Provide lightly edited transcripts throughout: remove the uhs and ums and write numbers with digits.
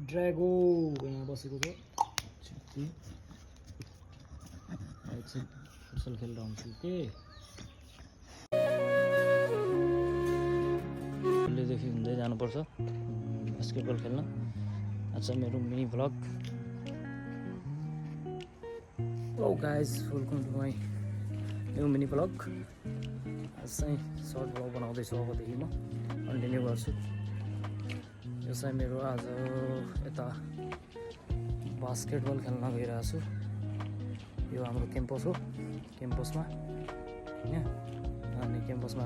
ड्र्यागो यहाँ बसेको छ फुटसल खेलेर आउँछु के देखि हुँदै जानुपर्छ बास्केटबल खेल्न। आज मेरो mini vlog. Oh guys welcome to my new mini vlog. आज चाहिँ सर्ट भ्लग बनाउँदैछु, अबदेखि म कन्टिन्यू गर्छु। यो चाहिँ मेरो आज यता बास्केटबल खेल्न गइरहेको छु। यो हाम्रो क्याम्पस हो, क्याम्पसमा होइन। अनि क्याम्पसमा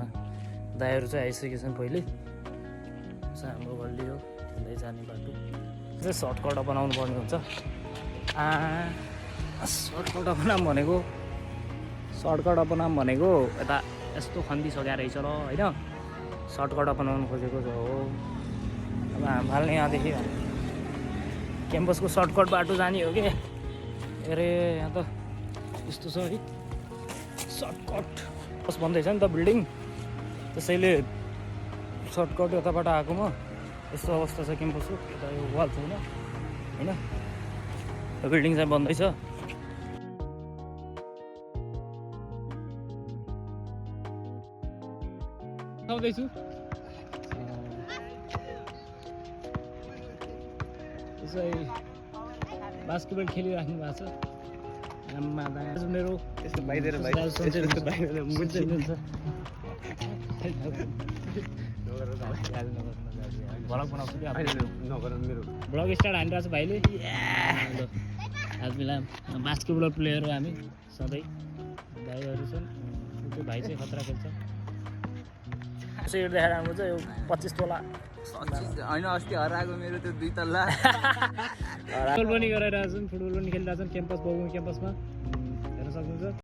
दाइहरू चाहिँ आइसकेको छन् पहिले। चाहिँ हाम्रो गल्ली हो, हुँदै जाने बाटो चाहिँ सर्टकट बनाउनु पर्ने हुन्छ। सर्टकट बनाऊँ भनेको यता यस्तो खन्दिसक्यो रहेछ र होइन। सर्टकट बनाउनु खोजेको हो। अब हाम्रोले यहाँदेखि क्याम्पसको सर्टकट बाटो जाने हो कि अरे यहाँ त यस्तो छ है सर्टकट बस भन्दैछ नि त बिल्डिङ, त्यसैले सर्टकट यताबाट आएकोमा यस्तो अवस्था छ क्याम्पसको। यता यो वाल छैन होइन, बिल्डिङ चाहिँ बन्दैछ। आउँदैछु त्यसै बास्केटबल खेलिराख्नु भएको छ। आम्मा दाजु मेरो यस्तो बाहिर भ्लग बनाउँछु कि भ्लग स्टार्ट हानिरहेको छ भाइले। आज बेला बास्केटबल प्लेयर हो हामी सधैँ। भाइहरू छन्, त्यो भाइ चाहिँ खतरा खेल्छ। सेट देखाएर आउनु चाहिँ यो 25 तोला होइन, अस्ति हराएको मेरो त्यो 2 तल्ला फुटबल पनि गरिरहेको छन्, फुटबल पनि खेलिरहेको छन् क्याम्पस बगुमा क्याम्पसमा हेर्न सक्नुहुन्छ।